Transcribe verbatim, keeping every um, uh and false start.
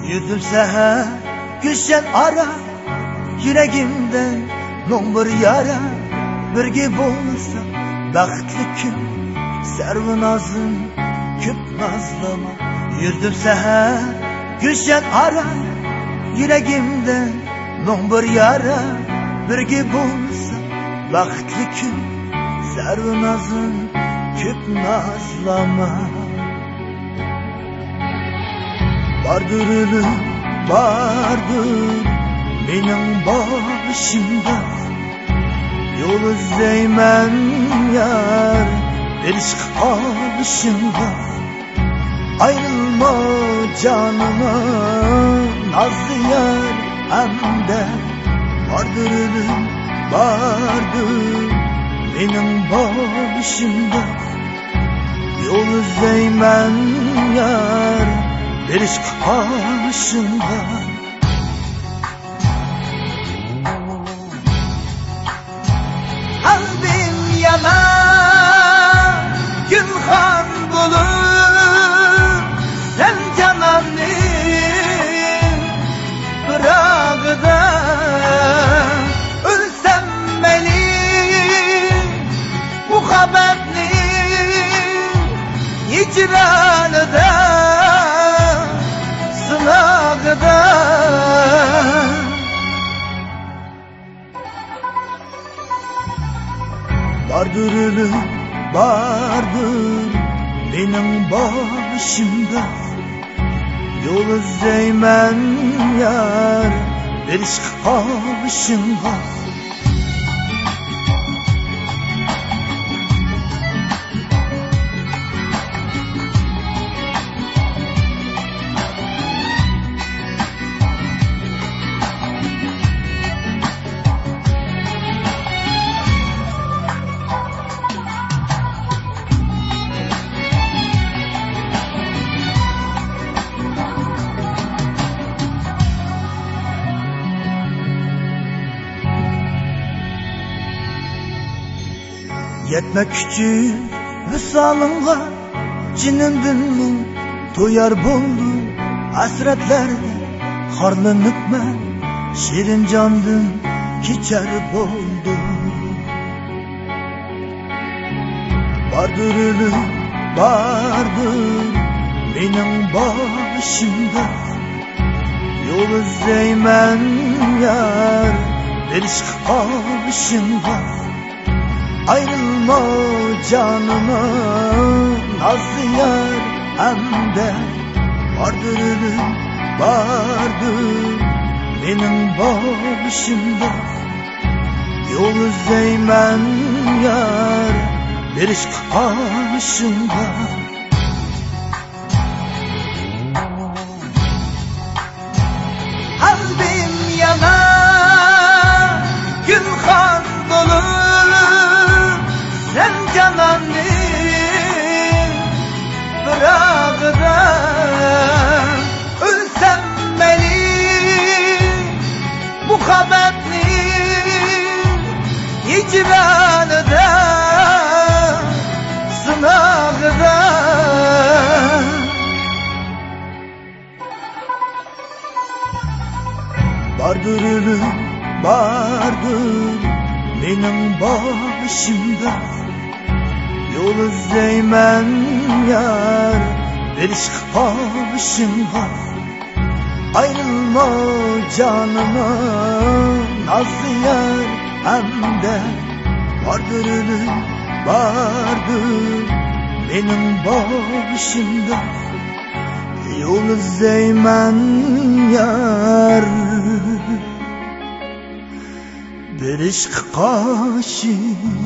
يۈردۈم سەھەر كۈشەن ئارا، يۈرىكىمدە مىڭ بىر يارا. بىرگە بولسا بەختلىك كۈن، سەرۋىنازىم كۆپ نازلىما. يۈردۈم سەھەر كۈشەن ئارا، يۈرىكىمدە مىڭ بىر يارا. بىرگە بولسا بەختلىك كۈن، سەرۋىنازىم كۆپ نازلىما. باردۇر ئۆلۈم، باردۇر مېنىڭ باشىمدا. يول ئىزدەيمەن يار، بىر ئىشق ئاشىڭغا. ئايرىلما جانىمىز، نازلى يار ئەمدى. باردۇر ئۆلۈم، باردۇر مېنىڭ باشىمدا. يول ئىزدەيمەن يار، بىر ئىشق ئاشىڭغا. قەلبىم يانا گۈلخان بولۇپ، سەن جاناننىڭ پىراقىدا. ئۆلسەم مەيلى مۇھەببەتنىڭ ھىجرانىدا، سىناقىدا. باردۇر ئۆلۈم، باردۇر مېنىڭ باشىمدا. يول ئىزدەيمەن يار، بىر ئىشق ئاشىڭغا. يەتمەك ئۈچۈن ۋىسالىڭغا، جېنىمدىنمۇ تويار بولدۇم. ھەسرەتلەردە خارلىنىپمەن، شېرىن جاندىن كېچەر بولدۇم. باردۇر ئۆلۈم، باردۇر مېنىڭ باشىمدا. يول ئىزدەيمەن يار، بىر ئىشق ئاشىڭغا. ئايرىلما جانىمىز، نازلى يار ئەمدى. باردۇر ئۆلۈم، باردۇر مېنىڭ باشىمدا. يول ئىزدەيمەن يار، بىر ئىشق ئاشىڭغا. قەلبىم يانا گۈلخان بولۇپ، سەن جاناننىڭ پىراقىدا. ئۆلسەم مەيلى مۇھەببەتنىڭ ھىجرانىدا، سىناقىدا. باردۇر ئۆلۈم، باردۇر مېنىڭ باشىمدا. يول ئىزدەيمەن يار، بىر ئىشق ئاشىڭغا. ئايرىلما جانىمىز، نازلى يار ئەمدى. باردۇر ئۆلۈم، باردۇر مېنىڭ باشىمدا. يول ئىزدەيمەن يار، بىر ئىشق ئاشىڭغا.